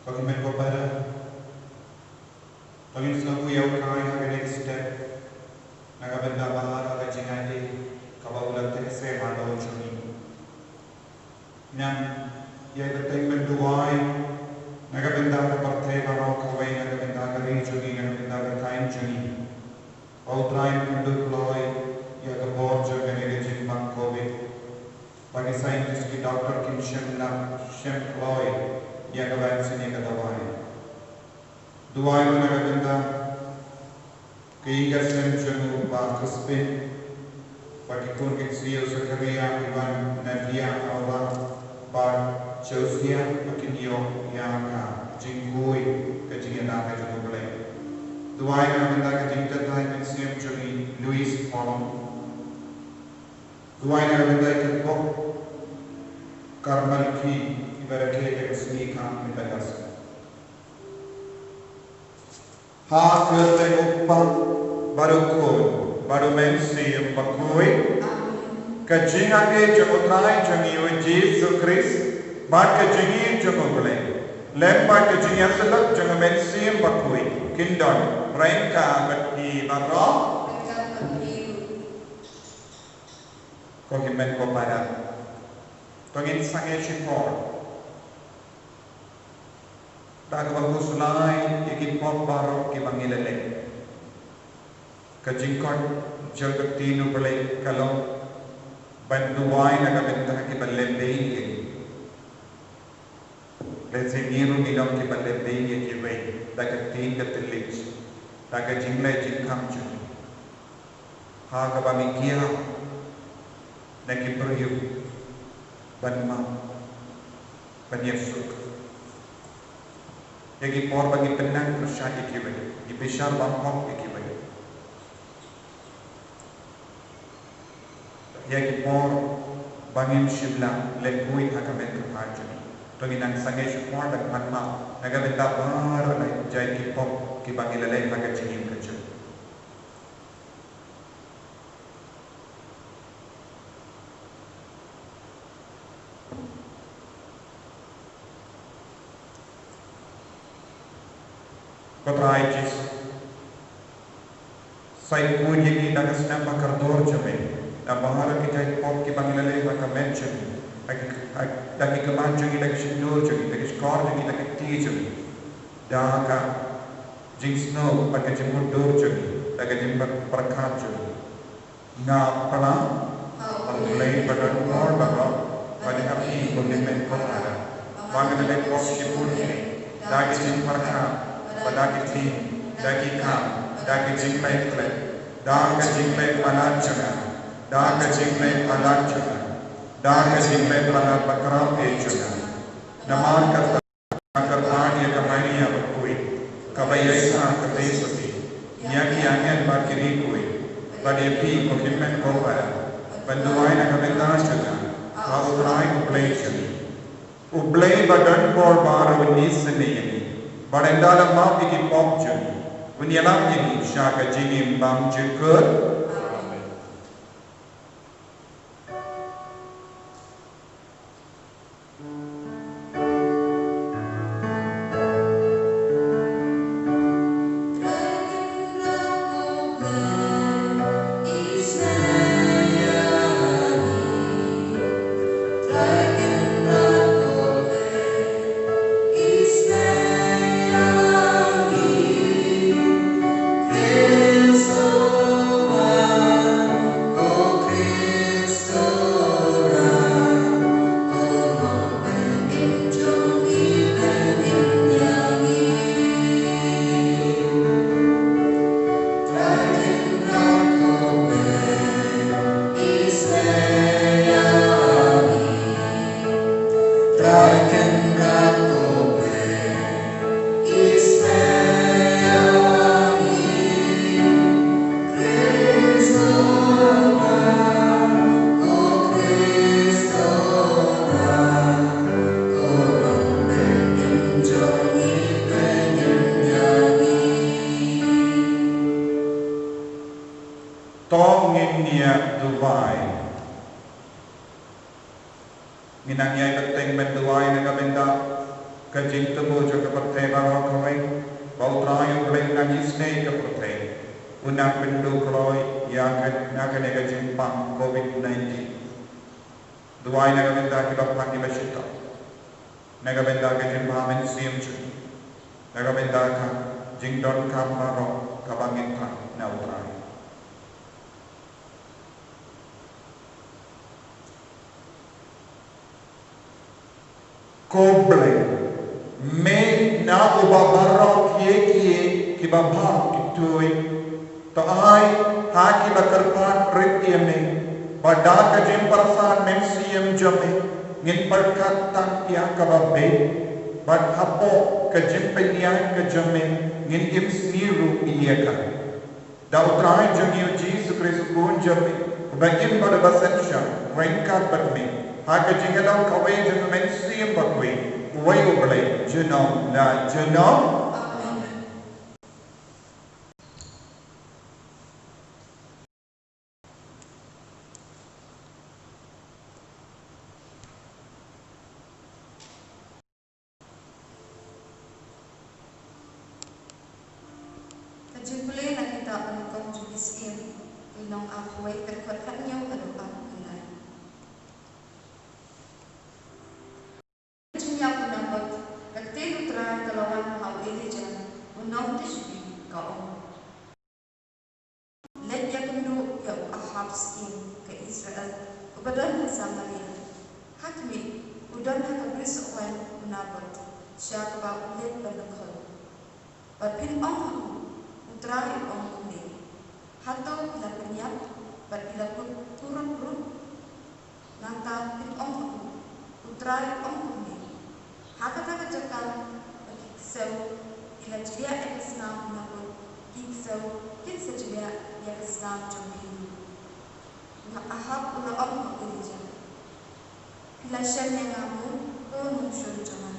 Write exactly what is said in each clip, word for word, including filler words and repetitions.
Pagi men ko para. Pagi sngewbha ïa u Trai ha kane ka step. Na ka bynta ba ha ka jingïadei kaba u la teh se ha ka jong ngi. Ngan ïa ka teng ban duwai na ka bynta ka pyrthei baroh kawei, na ka bynta ka ri jong ngi, na ka bynta ka thaiñ jong ngi. Ba u Trai un kynduh kloi ïa ka bor jong kane ka jingbang covid. Ba ki scientist ki doctor kin shym la shem kloi ïa ka vaccine, ïa ka dawai. Duwai ruh na ka bynta ki ïing ki sem jong u Bah Crispin, ba ki khun ki ksiew Zakaria, Ivan, Nadia, Aura, Bah Josiah, ba kin ïoh ïa ka jingkhuid, ka jingïada ka jong u Blei. Duwai na ka bynta ka jingtharai mynsiem jong i Louis Holland. Duwai na ka bynta ki pop Karmel ki, iba rakhe ïa ka sngi ka Independence. Ha ka kyrteng u Kpa bad u Khun bad u Mynsiem Bakhuid. Ka jingïeit jong u Trai jong ngi u Jisu Khrist bad ka jingïeit jong u Blei, lem bad ka jingïasyllok jong u Mynsiem Bakhuid, kin don ryngkat bad phi baroh. Ko hynmen ko para, to ngin sangeh shipor da kaba khuslai ïa ki pop baroh kiba ngi la leh. Ka jingkoit jong ka ktien u Blei ka long ban duwai na ka bynta kiba leh beiñ ïa ngi. Lehse ngi ruh ngi long kiba leh beiñ ïa kiwei da ka ktien ka thylliej, da ka jingleh jingkham jong ngi, ha kaba ngi kiar na ki briew ban map, ban ïasuk. Ïa ki por ba ngi pynang pyrshah ïa kiwei, ngi bishar bymhok ïa kiwei, ïa ki por ba ngim shym la leh khuid ha ka met ka phad jong ngi. To ngin nang sangeh shipor da ka map na ka bynta baroh jait ki pop kiba ngi la leh ha ka jingim ka jong ngi. Ko Trai Jisu, sa ïakhuid ïa ngi da ka snem ba kordor jong me, na baroh ki jait pop kiba ngi la leh ha ka met jong ngi, da ki, da ki khmat jong ngi, da ki shyntur jong ngi, da ki shkor jong ngi, da ki kti jong ngi, da ka jingsngew bad ka jingmutdur jong ngi, da ka jingpyrkhat jong ngi. Nga pla ha U Blei ba don bor baroh, bad ha phi ko hynmen ko para, ba nga la leh pop shibun hi da ka jingpyrkhat, bad da ka jingkti, da ki kam, da ka jingleh khleh, da ka jingleh palat jong nga, da ka jingleh palat jong nga, da ka jingleh palat bakhraw eh jong nga. Namar kata nga kyrpad ïa ka Maria bakhuid, kaba ïaishah kyrteng jong phi, Ïa ngi bad ki riewkhuid, bad ïa phi ko hynmen ko para, ban duwai na ka bynta jong nga ha U Trai U Blei jong ngi. U Blei ba don bor baroh un isynei ïa ngi, bad ynda la map ïa ki pop jong ngi, un ïalam ïa ngi sha ka jingim bymjukut. To ngin ïa duwai. Ngin nang ïai bteng ban duwai na ka bynta ka jingthmu jong ka pyrthei baroh kawei, ba U Trai U Blei uba isynei ïa ka pyrthei un nang pynduh kloi ïa ka, na kane ka jingpang covid nineteen. Duwai na ka bynta kiba pang kiba shitom, na ka bynta ka jingbha mynsiem jong ngi, na ka bynta ka jingdonkam baroh kaba ngin phah na U Trai. Ko Blei, me na uba baroh kiei kiei kiba bha ki tuid. To ai ha kiba kyrpad rit ïa me, ba da ka jingpyrshang mynsiem jong me ngin pyrkhat tang ïa kaba beit, bad hapoh ka jingpynïaid ka jong me ngin im sniew ruh ïa ka. Da U Trai jong ngi U Jisu Khrist U Khun jong me, uba im bad uba synshar ryngkat bad me ha ka jingïalam kawei jong U Mynsiem Bakhuid, uwei U Blei, junom la junom. Amen. Ka jingpule na ka kitab Nyngkong jong ki Syiem, lynnong arphew wei, dkhot khathynñiew haduh arphew lai. Ka jingïap u Nabot, ka ktien U Trai ka la wan ha u Elijah, u nongtishbi, ka ong: Leit ïakynduh ïa u Ahab syiem ka Israel, uba don ha Samaria. Ha khmih, u don ha ka brisoh waiñ u Nabot, sha kaba u leit ban dkhot. Bad phin ong ha u, U Trai u ong kumne: Hato phi la pynïap bad phi la kut turot ruh? Nangta phin ong ha u, U Trai u ong kumne: Ha kata ka jaka ba ki ksew ki la jriah ïa ka snam u Nabot, ki ksew kin sa jriah ïa ka snam jong phi ruh. U Ahab u la ong ha u Elijah: Phi la shem ïa nga mo, ko nongshun jong nga?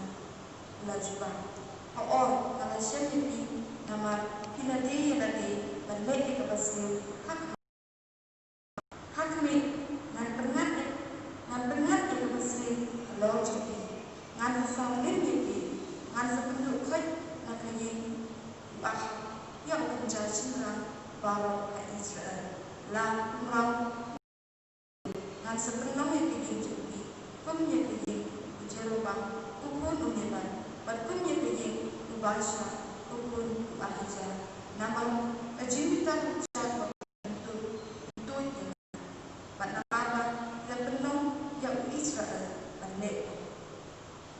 U la jubab: Hooid, nga la shem ïa phi, namar phi la die ïa lade ban leh ïa kaba sniew ha ka Ha khmih, ngan pynngat ïa, ngan pynngat ïa kaba sniew halor jong phi. Ngan sa lim ïa phi, ngan sa pynduh khoit na ka ïing u Ahab, ïa u kynja shynrang baroh ha Israel. La kumraw, ngan sa pynlong ïa ka ïing jong phi kum ïa ka ïing u Jeroboam u khun u Nebat, bad kum ïa ka ïing u Baasha u khun u Ahijah. Namar ka jingbitar u Ahab, bad namar ba la pynlong ïa u Israel ban leh.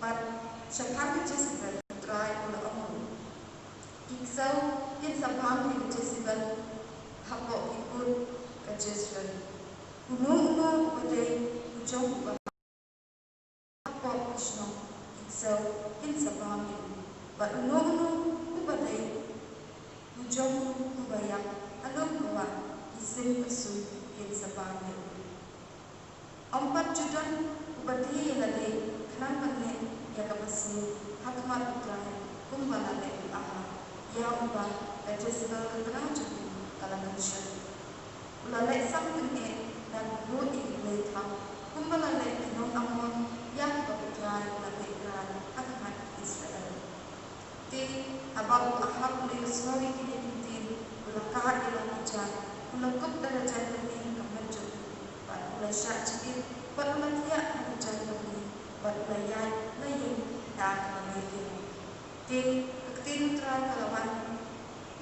Bad shaphang ka Jezebel, U Trai u la ong ruh: Ki ksew kin sa bam ïa ka Jezebel hapoh ki kut ka Jezreel. Uno uno uba dei u jong u Ahab hapoh ki shnong, ki ksew kin sa bam ïa u. Bad uno uno uba dei u jong u uba ïap, haduh ba ki sim ka sum kin sa bam ïa u. Ym pat ju don uba die ïa lade khnang ban leh ïa kaba sniew ha khmat U Trai kumba la leh u Ahab, ïa uba ka Jezebel ka tnga jong u ka la kyrshan. U la leh sam tyngeh da ka buh ïa ki blei thaw kumba la leh ki nong Ammon ïa kiba U Trai u la pynkhraw ha khmat ki Israel. Te haba u Ahab u la ïohsngew ïa kine ki ktien, u la kah ïa la ki jaiñ, u la kup da la jaiñ byrni ha ka met jong u, bad u la shah jingit, bad u la thiah ha ka jaiñ byrni, bad u la ïaid la ïing da kaba mih ïa u. Te ka ktien U Trai ka la wan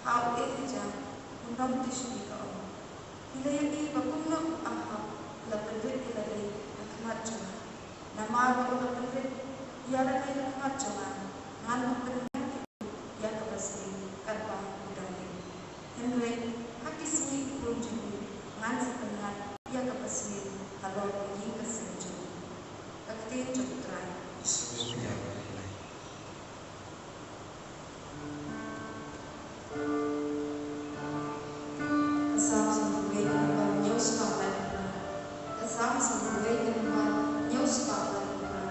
ha u Elijah, u nongtishbi, ka ong: Phi la ïohi ba kumno u Ahab u la pynrit ïa lade ha khmat jong nga. Namar ba u la pynrit ïa lade ha khmat jong nga, ngan ym pynïap ïa u ïa kaba sniew katba u dang im. Hynrei ha ki sngi u khun jong u ngan sa pynïap ïa kaba sniew halor ka ïing ka sem jong u. Ka ktien jong U Trai. Ka Salm sawphew wei ka lynnong hynñiew spah laiphew phra. Ka Salm sawphew wei ka lynnong hynñiew spah laiphew phra.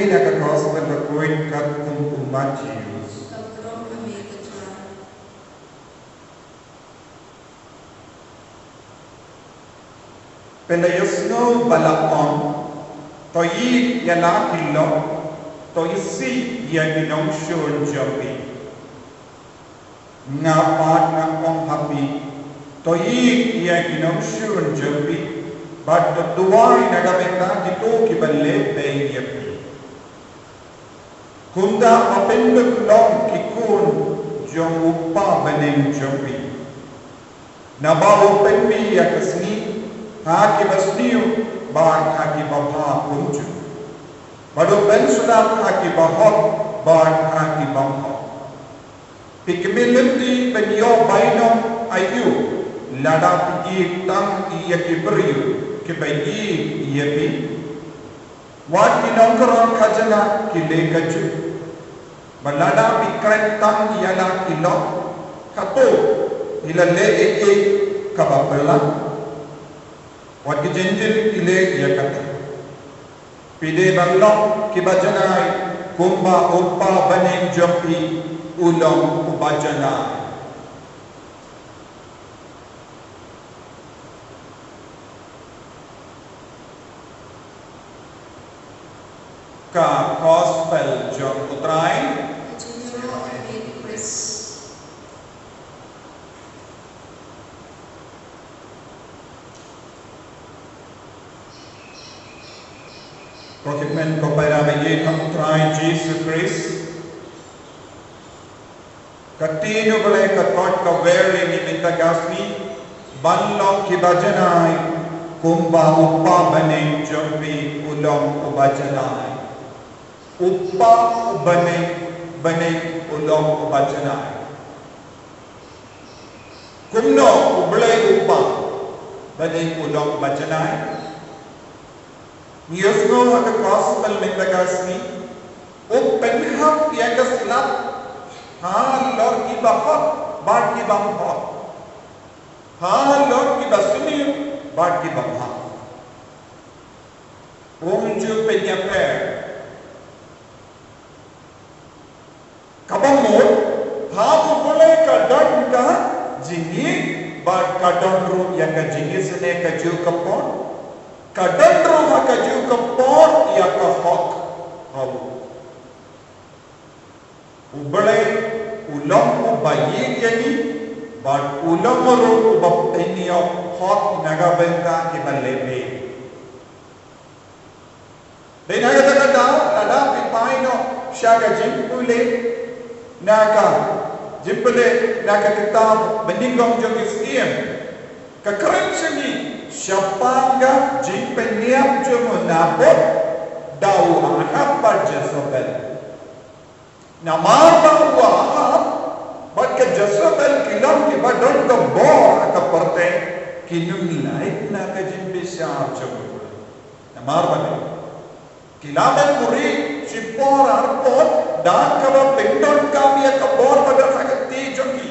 Ïa ka gospel bakhuid katkum u Mathaios. Pynda ïohsngew ba la ong, to ïeit ïa la ki lok, to isih ïa ki nongshun jong phi. Nga pat nga ong ha phi, to ïeit ïa ki nongshun jong phi, bad to duwai na ka bynta kito kiba leh bei ïa phi. Kumta ma pynlut long ki khun jong u Kpa bneng jong phi. Naba u pynmih ïa ka sngi ha kiba sniew bad ha kiba bha kumjuh. Bad u pynshlur ha kiba hok bad ha ki bym hok. Phi khmih lynti ban ïoh bainong aïu lada phi ïeit tang ïa ki briew kiba ïeit ïa phi? Wat ki nongkren khajna ki leh kajuh. Bad lada phi kren tang ïa la ki lok, kato phi la leh ei ei kaba phylla? Wat ki Jentil ki leh ïa kata. Phi dei ban long kiba janai, kumba u Kpa bneng jong phi u long uba janai. Ka Gospel jong u Trai. Ko khmih ko para ba ïeit ha u Trai Jisu Khrist. Ka ktien U Blei ka koit kawei ïa ngi mynta ka sngi, ban long kiba janai, kumba u Kpa bneng jong phi u long uba janai. U Kpa u bneng, bneng u long uba janai. Kumno U Blei u Kpa bneng u long uba janai? Ngi ïohsngew ha ka Gospel mynta ka sngi, u pynhap ïa ka slap halor kiba hok bad kiba bym hok, halor kiba sniew bad kiba bha. Um ju pynïapher. Kaba mut, ha U Blei ka don ka jingïeit bad ka don ruh ïa ka jingisynei kajuh ka por. Ka don ruh ha kajuh ka por ïa ka hok. Ha U Blei u long uba ïeit ïa ngi bad u long ruh uba pynïoh hok na ka bynta kiba leh bei. Dei na kata ka daw, lada phi phai noh sha ka jingpule, na ka jingpule na ka kitab Banyngkong jong ki Syiem, ka kren sha ngi shaphang ka jingpynïap jong u Naboth da u Ahab bad Jezebel. Namar ba u Ahab bad ka Jezebel ki long kiba don ka bor ha ka pyrthei, kin ym lait na ka jingbishar jong U Blei. Namar ba ki la ban buhrieh shipor arpor da kaba pyndonkam ïa ka bor ba don ha ka kti jong ki.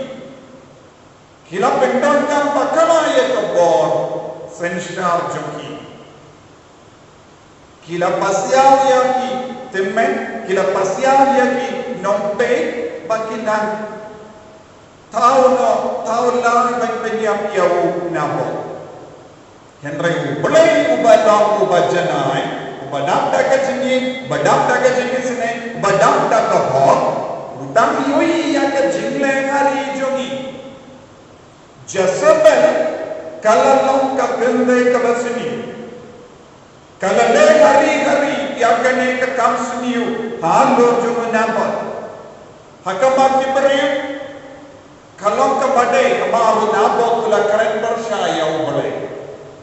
Ki la pyndonkam bakla ïa ka bor synshar jong ki. Ki la pasiaw ïa ki tymmen, ki la pasiaw ïa ki nongpeit ba kin nang thaw noh, thaw lai ban pynïap ïa u Naboth. Hynrei U Blei uba long uba janai, uba dap da ka jingïeit, uba dap da ka jingisynei, uba dap da ka hok, u dang ïohi ïa ka jingleh ha ri jong ngi. Jezebel ka la long ka kynthei kaba sniew. Ka la leh ha ri ha ri ïa kane ka kam sniew halor jong u Naboth. Ha khmat ki briew ka long kaba dei, namar u Naboth u la kren pyrshah ïa U Blei.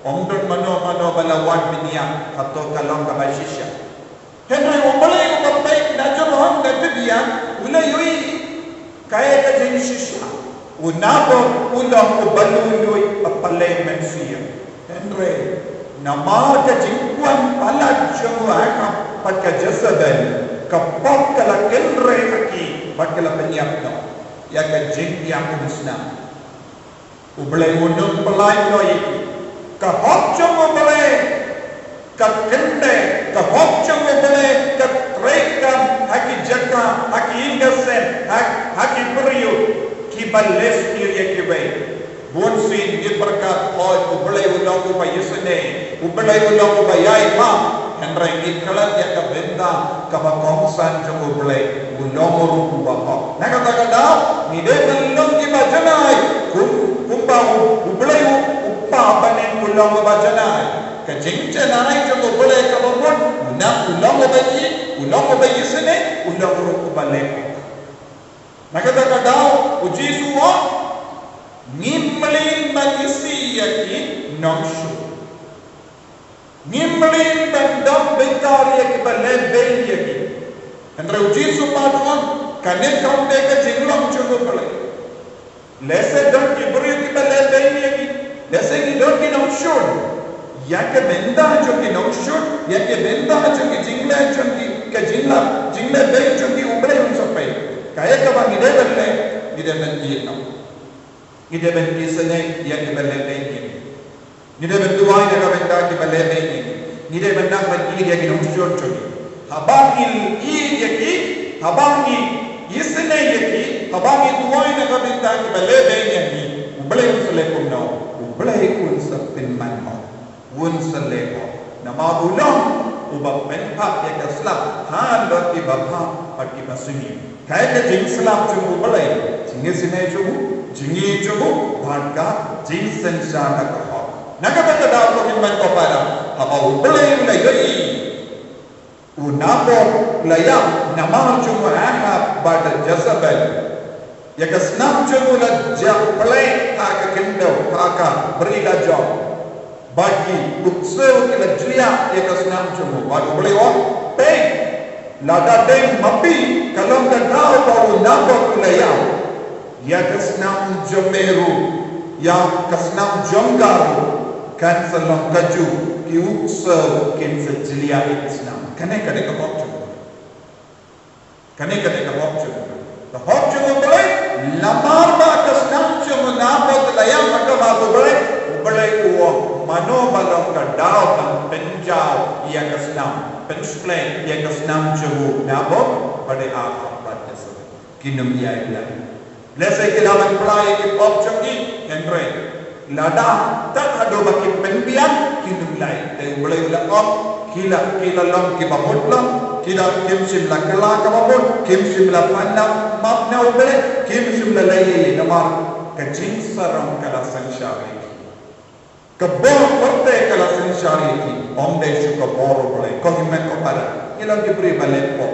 Ym don mano mano ba la wan bniah, hato ka long kaba shisha. Hynrei U Blei uba peit na jrong ka tbian u la ïohi kaei ka jingshisha. U Naboth u long uba lui lui, ba palei mynsiem. Hynrei namar ka jingkwah palat jong u Ahab bad ka Jezebel, ka pop ka la kynrei ha ki bad ka la pynïap noh ïa ka jingïakhun snam. U Blei un ym pyllait noh ïa ki. Ka hok jong U Blei Ka kynde, ka hok jong U Blei ka treikam ha ki jaka, ha ki ïing ki sem, ha, ha ki briew kiba leh sniew ïa kiwei. Bun sien ngi pyrkhat, hooid, U Blei u long uba isynei, U Blei u long uba ïai map. Hynrei ngi klet ïa ka bynta kaba kongsan jong U Blei, u long ruh uba hok. Na kata ka daw ngi dei ban long kiba janai, kum, kumba U, U Blei u, U Kpa bneng u long uba janai. Ka jingjanai jong U Blei kaba mut, u long, u long uba i, u long uba isynei, u long ruh uba leh hok. Na kata ka daw U Jisu u ong, ngim mlien ban isih ïa ki nongshun. Ngim mlien ban dom bynta ïa kiba leh beiñ ïa ngi. Hynrei U Jisu pat u ong, kane kam dei ka jinglong jong U Blei. Lehse don ki briew kiba leh beiñ ïa ngi, lehse ngi don ki nongshun. Ïa ka bynta jong ki nongshun, ïa ka bynta jong ki jingleh jong ki, ka jingleh, jingleh beiñ jong ki U Blei un sa peit. Kaei kaba ngi dei ban leh, ngi dei ban ïeh noh. Ngi dei ban isynei ïa kiba leh beiñ ïa ngi. Ngi dei ban duwai na ka bynta kiba leh beiñ ïa ngi. Ngi dei ban nang ban ïeit ïa ki nongshun jong ngi. Haba ngi ïeit ïa ki, haba ngi isynei ïa ki, haba ngi duwai na ka bynta kiba leh beiñ ïa ngi, U Blei un sa leh kumno? U Blei un sa pynman hok. Un sa leh hok. Namar u long uba pynphah ïa ka slap halor kiba bha bad kiba sniew. Kaei ka jingslap jong U Blei? Jingisynei jong u, jingïeit jong u, bad ka jingsynshar da ka hok. Na kata ka daw ko hynmen ko para, haba U Blei u la ïohi u Naboth u la ïap namar jong u Ahab bad Jezebel. Ïa ka snam jong u la jah pynleit ha ka khyndew, ha ka bri lajong. Bad ki u ksew ki la jliah ïa ka snam jong u. Bad U Blei u ong, peit, lada dei ma phi, ka long ka daw ba u Naboth u la ïap, ïa ka snam jong me ruh, ïa ka snam jong nga ruh kan sa long kajuh, ki u ksew kin sa jliah ïa ka snam. Kane ka dei ka hok jong u. Kane ka dei ka hok jong u. Ka hok jong U Blei, namar ba ka snam jong u Naboth la ïap ha ka bad U Blei, U Blei u ong, mano ba long ka daw ban pynjaw ïa ka snam, pynshlei ïa ka snam jong u Naboth, ba dei Ahab bad Jezebel. Kin ym ïai leh. Lehse ki la ban pynlait ïa ki pop jong ki, hynrei lada tad haduh ba ki pynbiang, kin ym lait. Te U Blei u la ong, ki la, ki la long kiba mut long, ki la, kim shym la kylla kaba mut, kim shym la pan map na U Blei, kim shym la leh ei ei, namar ka jingsarong ka la synshar ïa ki. Ka bor pyrthei ka la synshar ïa ki. Ym dei shuh ka bor U Blei. Ko hynmen ko para, ngi long ki briew ba leh pop.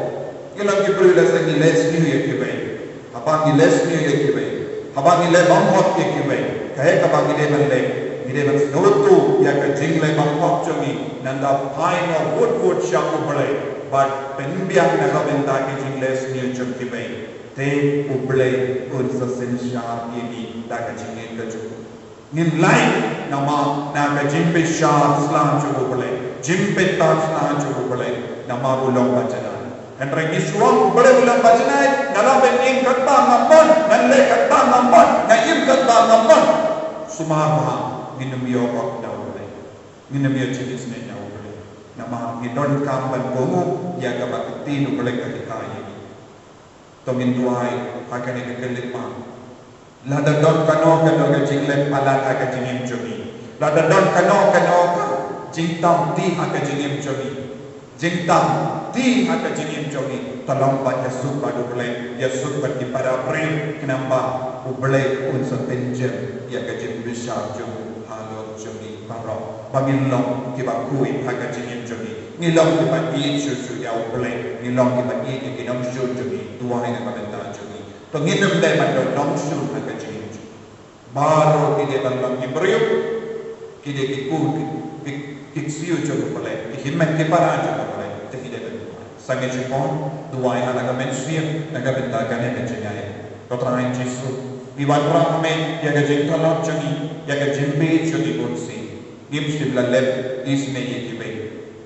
Ngi long ki briew lehse ngi leh sniew ïa kiwei. Haba ngi leh sniew ïa kiwei, haba ngi leh bymhok ïa kiwei, kaei kaba ngi dei ban leh? Ngi dei ban sngewthuh ïa ka jingleh bymhok jong ngi, nangta phai noh wut wut sha U Blei bad pynbiang na ka bynta ki jingleh sniew jong kiwei. Te U Blei un sa synshar ïa ngi da ka jingïeit ka jong u. Ngin lait namar na ka jingbishar sla jong U Blei, jingbishar sla jong U Blei, namar u long ba janai. Hynrei ngi shu ong U Blei u long ba janai, nga lah ban ïeng katba nga mon, ngan leh katba nga mon, nga im katba nga mon. Sumar ba ngin ym ïoh hok na U Blei, ngin ym ïoh jingisynei na U Blei. Namar ngi donkam ban kohnguh ïa kaba ka ktien U Blei ka hikai ïa ngi. To ngin duwai ha kane ka khyllipmat. Lada don kano kano ka jingleh palat ha ka jingim jong ngi, lada don kano kano ka jingtam ti ha ka jingim jong ngi, jingtam ti ha ka jingim jong ngi, to long ban ïasuk bad U Blei, ïasuk bad ki para briew, khnang ba U Blei un sa pynjem ïa ka jingbishar jong u halor jong ngi baroh. Ba ngin long kiba khuid ha ka jingim jong ngi. Ngi long kiba ïeit shuh shuh ïa U Blei. Ngi long kiba ïeit ïa ki nongshun jong ngi. Duwai na ka bynta jong ngi. To ngin ym dei ban don nongshun ha ka jingim jong ngi. Baroh ki dei ban long ki briew, ki dei ki khun, ki, ki, ki ksiew jong U Blei, ki hynmen ki para jong U Blei. Te ngi dei ban duwai. Sangeh shipor, duwai ha la ka mynsiem na ka bynta kane ka jingïaid. Ko Trai Jisu, ngi wanrah mynta ïa ka jingtyrlot jong ngi, ïa ka jingbit jong ngi bunsien. Ngim shym la leh isynei ïa kiwei.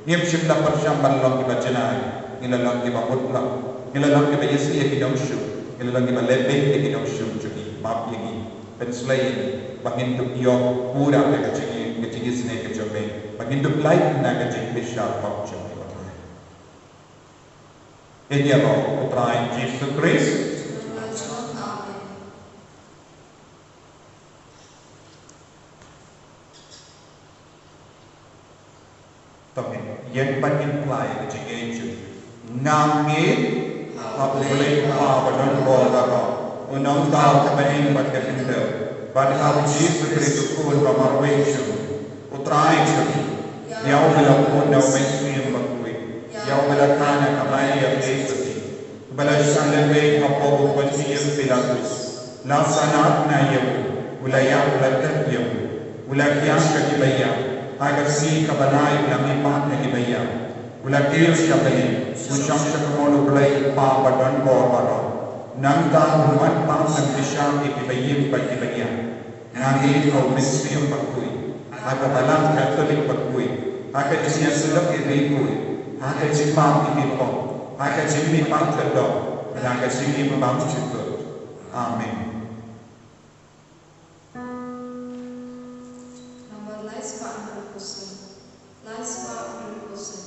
Ngim shym la pyrshang ban long kiba janai. Ngi la long kiba mut long. Ngi la long kiba isih ïa ki nongshun. Ngi la long kiba leh beiñ ïa ki nongshun jong ngi. Map ïa ngi. Pynshlei ïa ngi ba ngin ïoh pura ïa ka jing, ka jingisynei ka jong me. Ba Ngin dup lait na ka jingbishar pop jong u Trai. Ngin ïaroh. U Trai Jisu Khrist. To ngin ïeng bad ngin pynlait ka jingngeit jong ngi. Nga ngeit ha U Blei Kpa ba don bor baroh, u nongthaw ka bneng bad ka khyndew, bad ha U Jisu Khrist u Khun ba marwei jong u Trai jong ngi. Ïa u ba la bun na U Mynsiem Bakhuid, ïa u ba la kha na ka Maria Theisotti, ba la shah lehbeiñ hapoh u Pontius Pilatus, la sngap na ïa u, u la ïap, u la tep ïa u, u la thiang sha kiba ïap, ha ka sngi kaba lai u la mihpat na kiba ïap, u la kiew sha bneng, u shong sha kynhun U Blei Kpa ba don bor baroh. Nangta un wan pan ban bishar ïa kiba im bad kiba ngiat. Nga ngeit ha U Mynsiem Bakhuid, ha ka Balang Katholik bakhuid, ha ka jingïasyllok ïa ki riewkhuid, ha ka jingmap ïa ki pop, ha ka jingmihpat ka doh, bad ha ka jingim bymjukut. Amen. Number lai spah hynriew phew san. Lai spah hynriew phew san.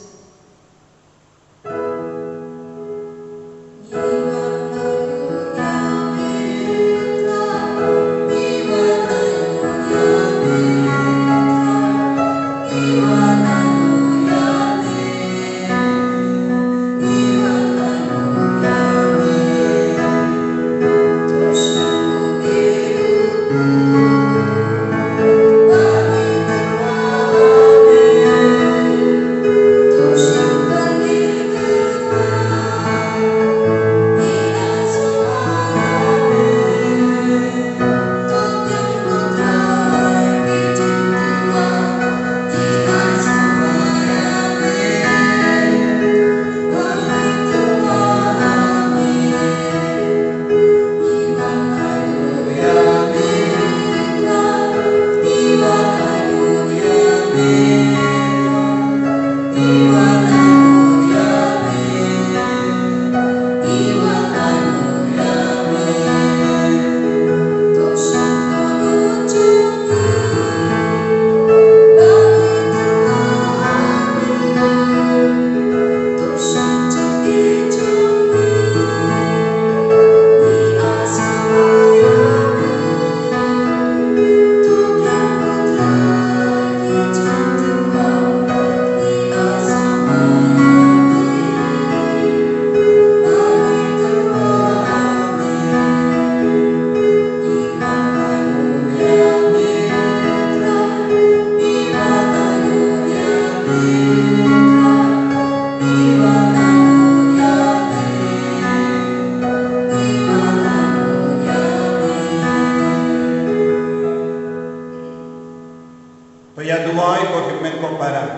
To ïa duwai ko hynmen ko para,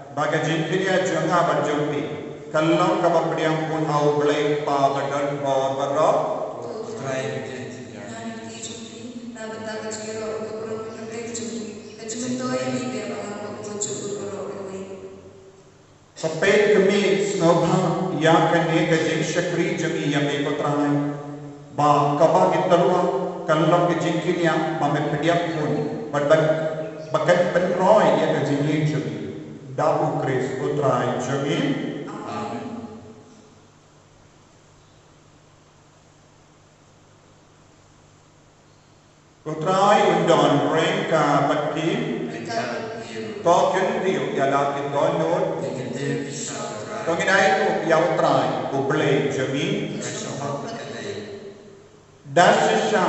ba ka jingkñia jong nga bad jong phi kan long kaba pdiang bun ha U Blei Kpa ba don bor baroh. Trai, ngi kynti jong phi na bynta ka jingïaroh u Kpa baroh, ka jingmyntoi ïa ngi ba ngan ïoh jingmyntoi baroh kawei. Sa peit kum ngi sngewbha ïa kane ka jingshakri jong ngi ïa me ko Trai, ba kaba ngi tyrwa kan long ka jingkñia ba me pdiang bun, bad ba, ba kan pynroi ïa ka jingïeit jong ngi. Da U Khrist U Trai jong ngi. Amen. U Trai un don ryngkat bad phi. Ryngkat bad phi ruh. To kin ïa la ki dohnud. Ngi kyntiew ki shah U Trai. To ngin ainguh ïa U Trai U Blei jong ngi. Ka shong hok bad ka dei. Da shisha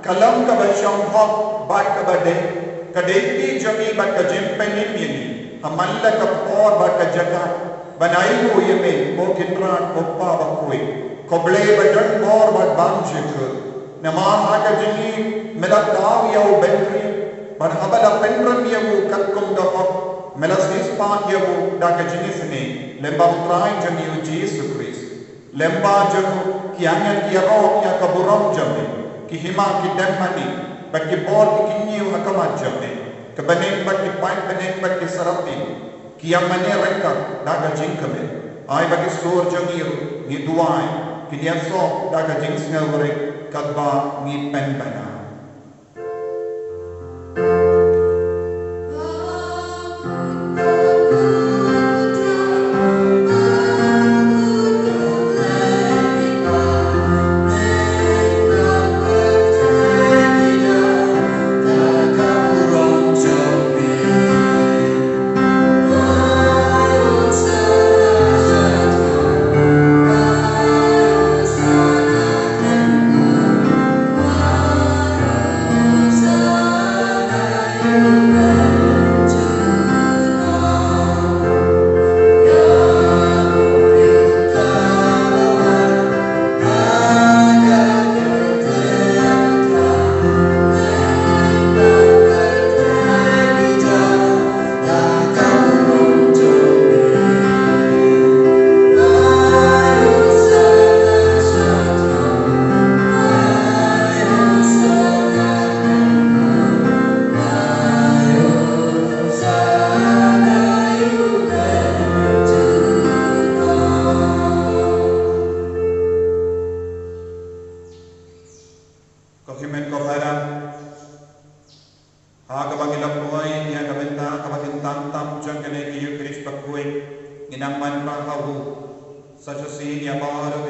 ka long kaba shong hok bad kaba dei, ka dei ka jong ngi bad ka jingpynim ïa ngi ha man la ka por bad ka jaka ban ainguh ïa me, ko Kynrad, ko Kpa bakhuid, ko Blei ba don bor bad bymjukut. Namar ha ka jingim me la thaw ïa u bynriew, bad haba la pynrem ïa u katkum ka hok, me la siewspah ïa u da ka jingisynei lyngba U Trai jong ngi U Jisu Khrist. Lyngba jong u ki angel ki ïaroh ïa ka burom jong me, ki hima ki dem ha me, bad ki bor ki kynñiew ha khmat jong me. Ka bneng bad ki paidbyneng bad ki seraphin ki ïa mane ryngkat da ka jingkmen. Ai ba ki sur jong ngi ruh ngi duwai kin ïasoh da ka jingsngewrit katba ngi pynbna.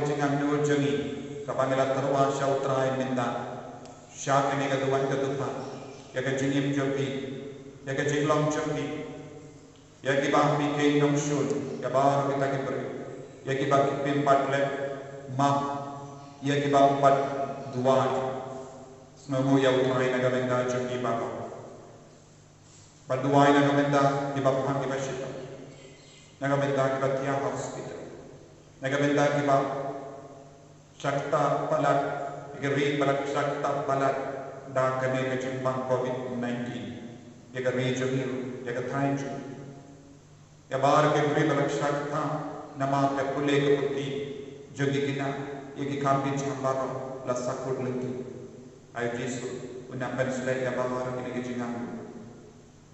jingangnud jong ngi kaba ngi la tyrwa sha U Trai mynta, sha kane ka duwan ka dukha, ïa ka jingim jong phi, ïa ka jinglong jong phi, ïa kiba phi kheiñ nongshun, ïa baroh kita ki briew, ïa kiba ki phim pat leh map, ïa kiba ym pat duwai. Sngewbha ïa U Trai na ka bynta jong ki baroh. Bad duwai na ka bynta kiba phang kiba shitom, na ka bynta kiba thiah ha hospital, na ka bynta kiba shah ktah palat, ïa ka ri ba la shah ktah palat da kane ka jingpang covid nineteen, ïa ka ri jong ngi, ïa ka thaiñ jong ngi. Ïa baroh ki briew ba la shah ktah namar ka pule ka puthi jong ki khynnah, ïa ki kam ki jam baroh la sahkut lynti. Ai Jisu, un nang pynshlei ïa baroh kine ki jingangnud.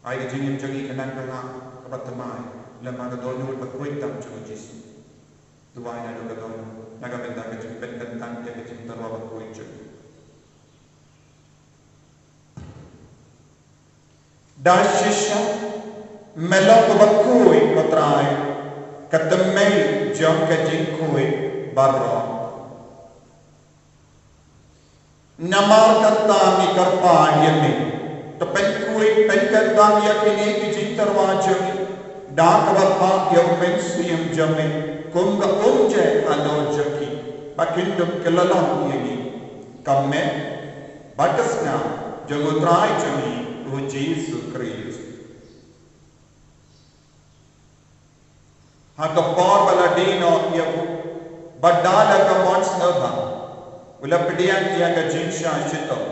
Ai ka jingim jong ngi kan nang ka lad kaba thymmai lem bad ka dohnud bakhuid tam jong U Jisu. Duwai naduh ka dohnud na ka bynta ka jingpynkyntang ïa ka jingtyrwa bakhuid jong ngi. Da shisha me long kaba khuid, ko Trai, ka thymmei jong ka jingkhuid baroh. Namar kata ngi kyrpad ïa me, to pynkhuid pynkyntang ïa kine ki jingtyrwa jong ngi da kaba phah ïa U Mynsiem jong me kum ka umjait halor jong ki, ba kin dup ki la long ïa ngi ka met bad ka snam jong U Trai jong ngi U Jisu Khrist. Ha ka por ba la die noh ïa u, bad da la ka mon sngewbha, u la pdiang ïa ka jingshah shitom,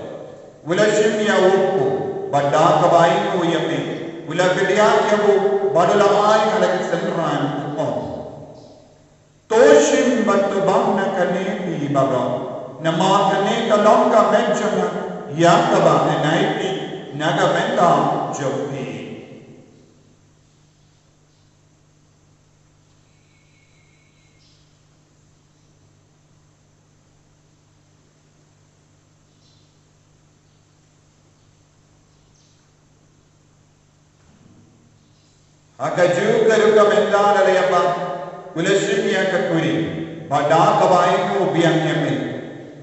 u la shim ïa u kpu, bad da kaba ainguh ïa me, u la kdiah ïa u, bad u la ai ha la ki synran, u ong: To shim bad to bam na kane phi baroh, namar kane ka long ka met jong nga, ïa kaba ngan ai phi na ka bynta jong phi. Ha kajuh ka rukom, ynda la ïap, u la shim ïa ka kuri, bad da kaba ainguh biang ïa me,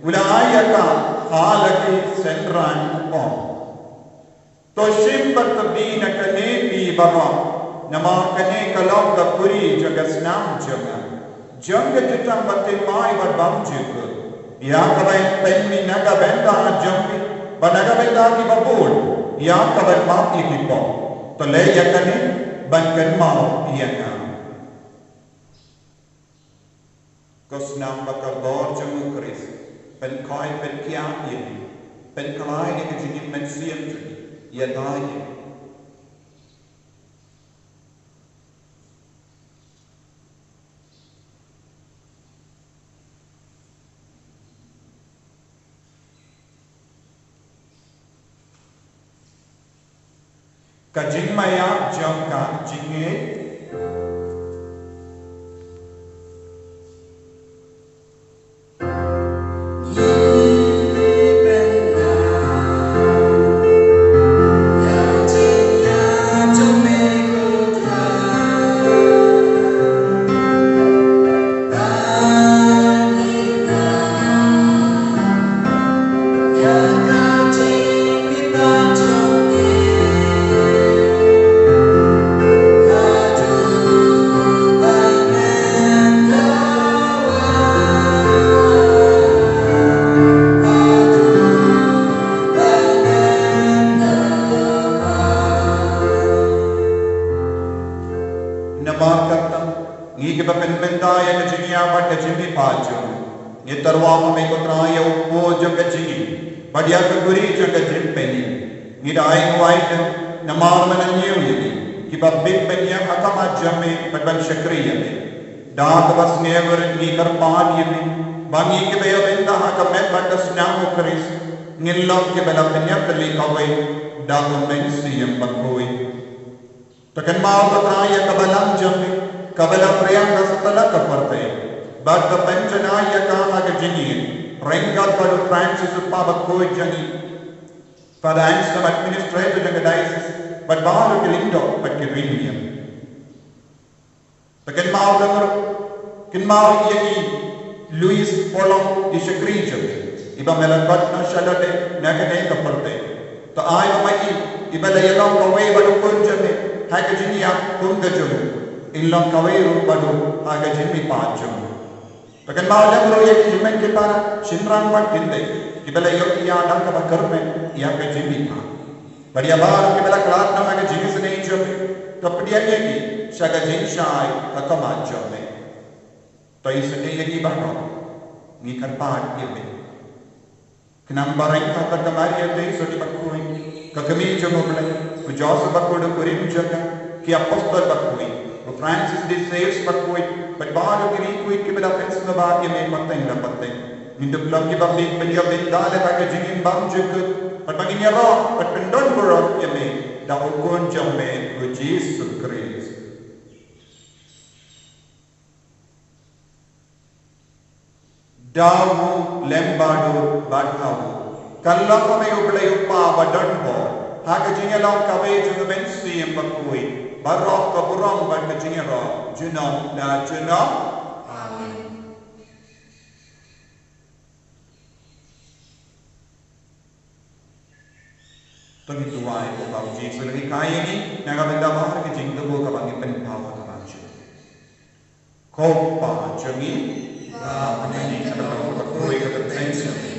u la ai ïa ka ha la ki synran, u ong: To shim bad to bih na kane phi baroh, namar kane ka long ka kuri jong ka snam jong nga, jong ka jutang ba thymmai bad bymjukut, ïa kaba ngan pynmih na ka bynta jong phi bad na ka bynta kiba bun, ïa kaban map ïa ki pop. To leh ïa kane ban kynmaw ïa nga. Ko snam ba kordor jong U Khrist, pynkhoi pynkhiah ïa ngi, pynkhlaiñ ïa ka jingim mynsiem jong ngi, ïada ïa ngi. Ka jingmaïa jong ka jingngeit. Namar kata, ngi kiba pynbynta ïa ka jingïap bad ka jingmihpat jong ngi, ngi tyrwa ha me ko Trai ïa u kpu jong ka jingim bad ïa ka kuri jong ka jingpynim. Ngi da ainguh aiti namar me la ñiew ïa ngi kiba bit ban ïap ha khmat jong me bad ban shakri ïa me. Da kaba sngewbha ruh ngi kyrpad ïa me ba ngi kiba ïa bynta ha ka met bad ka snam U Khrist ngin long kiba la pynïap tylli kawei da U Mynsiem Bakhuid. To kynmaw ko Trai ïa ka balang jong me kaba la phriang na satlak ka pyrthei, bad to pynjanai ïa ka ha ka jingïeit ryngkat bad u Francis u Kpa Bakhuid jong ngi, Father Anselm, administrator jong ka diocese, bad baroh ki lyngdoh bad ki riewniam. To kynmaw, kynmaw ïa ngi Luis Polong, i shakri jong me, iba me la khot noh sha lade na kane ka pyrthei. To ai ba ma i, iba la ïalong kawei bad u khun jong me ha ka jingïap kum ka jong u, in long kawei ruh bad u ha ka jingmihpat jong u. To kynmaw lem ruh ïa ki hynmen ki para, shynrang bad kynthei, kiba la ïoh ïa da kaba kyrmen ïa ka jingmihpat. Bad ïa baroh kiba la khlad noh ha ka jingisynei jong me, to pdiang ïa ki sha ka jingshai ha khmat jong me. To isynei ïa ki baroh, ngi kyrpad ïa me. Khnang ba ryngkat bad ka Maria Theisotti bakhuid, ka kmie jong U Blei, u Joseph bakhuid u kurim jong ka, ki apostol bakhuid, u Francis de Sales bakhuid, bad baroh ki riewkhuid kiba la pynsngewbha ïa me pateng la pateng, ngin dup long kiba bit ban ïoh bynta lem ha ka jingim bymjukut, bad ba ngin ïaroh bad pyndonburom ïa me da u Khun jong me u Jisu Khrist. Da u lem bad u bad ha u, kylla ha me U Blei U Kpa badonbor, ha ka jingïalong kawei jong U Mynsiem Bakhuid, baroh ka burom bad ka jingïaroh junom la junom. Amen. To ngin duwai, ko ba u Jisu u la hikai ïa ngi na ka bynta ba ka jingthmu kaba ngi pynpaw ha ka ban jong u. Ko Kpa jong ngi, ba ha bneng ka long ka kyrteng jong me,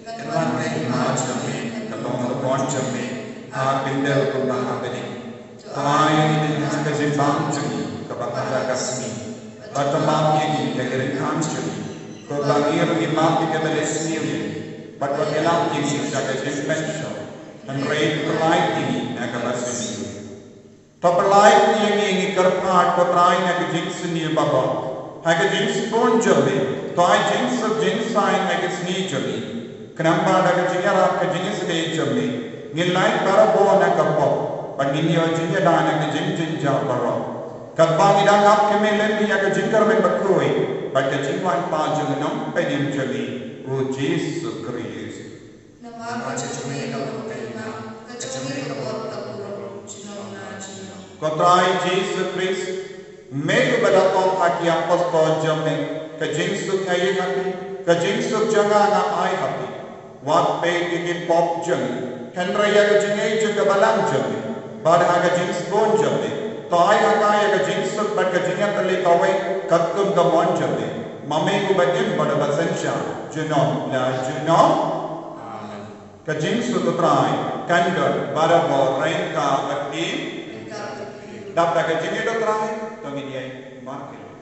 ka don ka jingim jong me, ka long ka mon jong me ha bneng kumba ha bneng. To ai ïa ngi mynta ka jingbam jong ngi kaba ha ka sngi, bad to map ïa ngi ïa ki ryngkang jong ngi, kumba ngi ruh ngi map ïa kiba leh sniew ïa ngi. Bad wat ïalam ïa ngi sha ka jingpynshoi, hynrei pynlait ïa ngi na kaba sniew. To pynlait ïa ngi, ngi kyrpad ko Trai, na ka jingsniew baroh, ha ka jingsbun jong me. To ai jingsuk jingsaiñ ha ka sngi jong ngi, khnang ba da ka jingïarap ka jingisynei jong me, ngin lait barabor na ka pop, bad ngin ïoh jingïada na ka jingjynjar baroh, katba ngi dang ap kyrmen lem ïa ka jingkyrmen bakhuid bad ka jingwan pat jong u Nongpynim jong ngi, u Jisu Khrist. Namar ka jong me ka long ka hima, ka jong me ka burom, ka burom junom la junom. Ko Trai Jisu Khrist, me uba la ong ha ki apostol jong me, ka jingsuk nga ai ha phi, ka jingsuk jong nga nga ai ha phi. Wat peit ïa ki pop jong ngi, hynrei ïa ka jingngeit jong ka balang jong me. Bad ha ka jingsbun jong me, to ai ha ka ïa ka jingsuk bad ka jingïatylli kawei katkum ka mon jong me, ma me uba im bad uba synshar junom la junom. Amen. Ka jingsuk u Trai kan don barabor ryngkat bad phi. Dap da ka jingïeit u Trai, to ngin ïeng markhmat.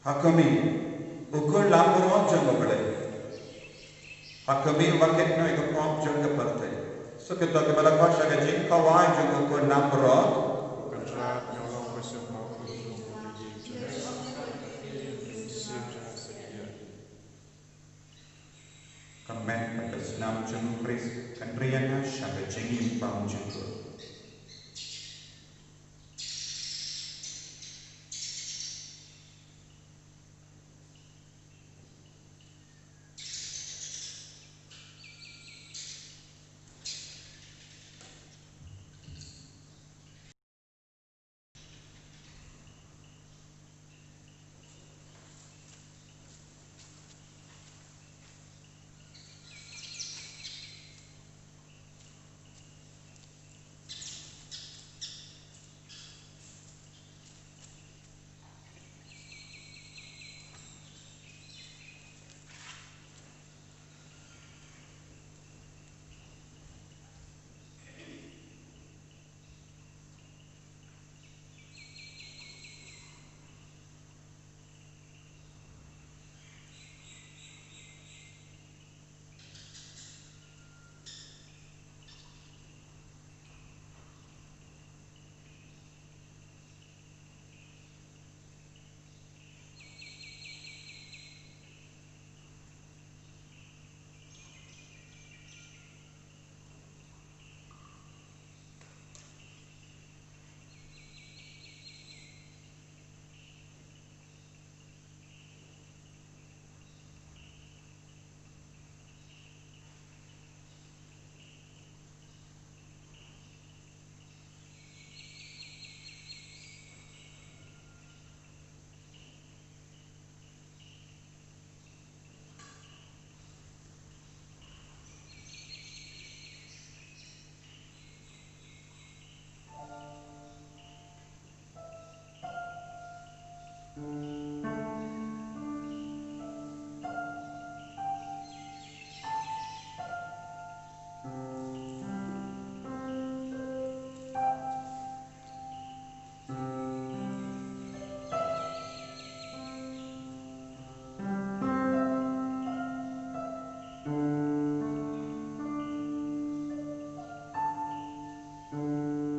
Ha ka mih, u khun langbrot jong U Blei. Ha ka mih uba kit noh ïa ka pop jong ka pyrthei. Sa kito kiba la khot sha ka jingkhawai jong u khun langbrot. Kynrad, ïa u long ka symboh ka jong u khun jong u. Ka met bad ka snam jong u Khrist kan ri ïa nga sha ka jingim bymjukut.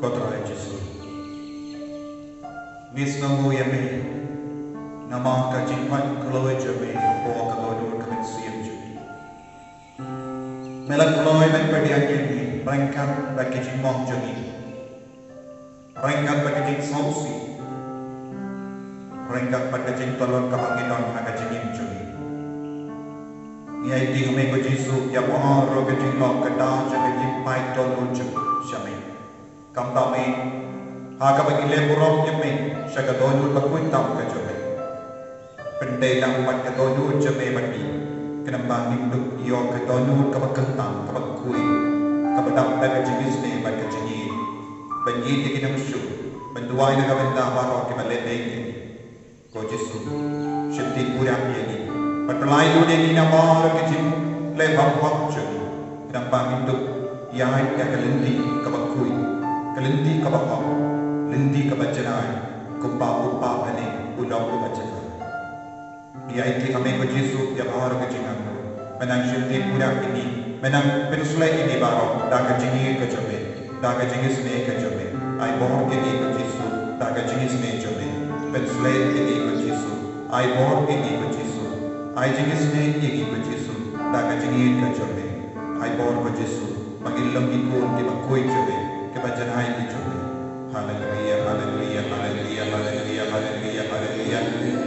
Ko Trai Jisu, ngi sngewnguh ïa me namar ka jingpynkloi jong me hapoh ka dohnud ka mynsiem jong ngi. Me la kloi ban pdiang ïa ngi ryngkat bad ka jingmong jong ngi, ryngkat bad ka jingsngewsih, ryngkat bad ka jingtlot kaba ngi don ha ka jingim jong ngi. Ngi aiti ha me ko Jisu ïa baroh ka jinglong ka daw jong ka jingpait dohnud jong ngi sha me. Kumta me, ha kaba ngi leh burom ïa me sha ka dohnud ba khuid tam ka jong me, pyndei lang bad ka dohnud jong me bad ngi, khnang ba ngin dup ïoh ka dohnud kaba kyntang kaba khuid, kaba dap da ka jingisynei bad ka jingïeit, ban ïeit ïa ki nongshun, ban duwai na ka bynta baroh kiba leh beiñ ïa ngi. Ko Jisu, shim ti pura ïa ngi bad pyllait lut ïa ngi na baroh ki jingleh bymhok jong ngi, khnang ba ngin dup ïaid ïa ka lynti kaba khuid, ka lynti kaba hok, lynti kaba jngai, kumba u Kpa bneng u long uba jngai. Ngi aiti ha me ko Jisu ïa baroh ki jingangnud. Me nang shim ti pura ïa ngi, me nang pynshlei ïa ngi baroh da ka jingïeit ka jong me, da ka jingisynei ka jong me. Ai bor ïa ngi ko Jisu da ka jingisynei jong me. Pynshlei ïa ngi ko Jisu. Ai bor ïa ngi ko Jisu. Ai jingisynei ïa ngi ko Jisu da ka jingïeit ka jong me. Ai bor ko Jisu ba ngin long ki khun kiba khuid jong me, kiba jngai ki jong me. Haleluia, haleluia, haleluia, haleluia, haleluia, haleluia.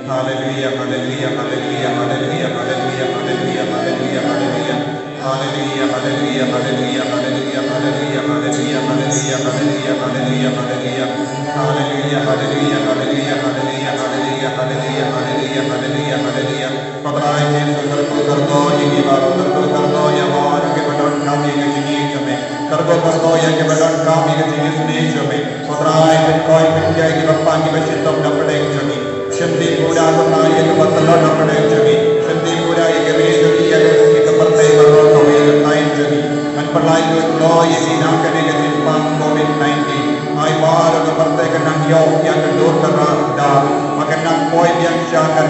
Haleluia, haleluia, haleluia, haleluia, haleluia, haleluia, haleluia, haleluia. Haleluia, haleluia, haleluia, haleluia, haleluia, haleluia, haleluia, haleluia, haleluia. Haleluia, haleluia, haleluia, haleluia, haleluia, haleluia, haleluia, haleluia, haleluia. Ko Trai Jisu, kyrkhu kyrdoh ïa ngi baroh, kyrkhu kyrdoh ïa baroh kiba donkam ïa ka jingïeit jong me. Kyrkhu kyrdoh ïa kiba donkam ïa ka jingisynei jong me. Ko Trai, pynkoit pynkhia ïa kiba pang kiba shitom na pdeng jong ngi. Shim ti pura ko Trai ïa kiba tlot na pdeng jong ngi. Shim ti pura ïa ki ri jong ngi, ïa ka pyrthei baroh kawei, ïa ka thaiñ jong ngi. Ngan pyllait lut noh ïa ngi na kane ka jingpang covid nineteen. Ai baroh ka pyrthei kan nang ïoh ïa ka dur ka rah da, ba kan nang poi biang sha ka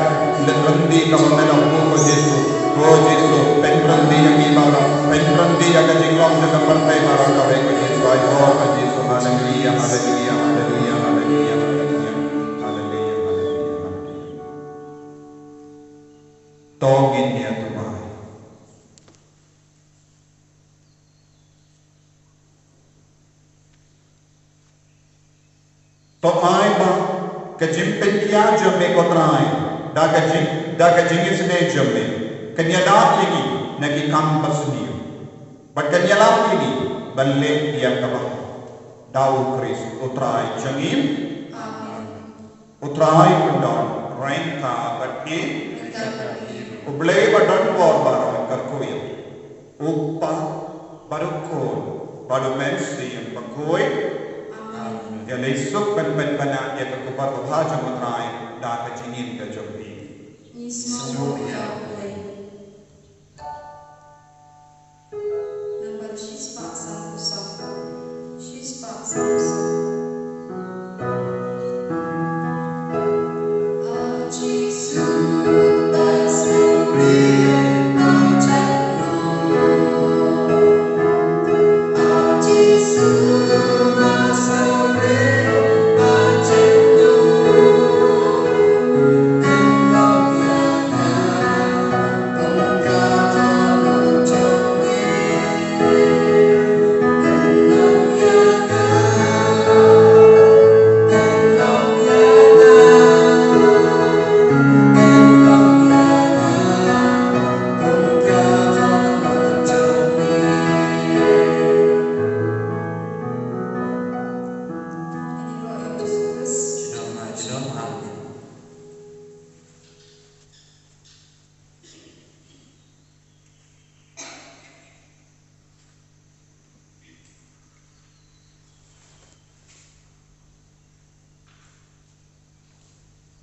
lynti kaba me la buh ko Jisu. Ko Jisu, pynryntih ïa ngi baroh, pynryntih ïa ka jinglong jong ka pyrthei baroh kawei ko Jisu, ai bor ko Jisu. Haleluia, haleluia, haleluia, haleluia, haleluia. Haleluia, haleluia, haleluia. To ngin ïa duwai. To ai ba ka jingpynkhia jong me ko Trai, da ka jing, da ka jingisynei jong me, kan ïada ïa ngi na ki kam basniew, bad kan ïalam ïa ngi ban leh ïa kaba hok. Da U Khrist U Trai jong ngi. Amen. U Trai un don ryngkat bad phi. U Blei ba don bor baroh un kyrkhu ïa phi. U Kpa bad U Khun bad U Mynsiem Bakhuid. Amen. Ïa lei suk ban pynbna ïa ka kubar babha jong U Trai da ka jingim ka jong phi. Ngi sngewbha.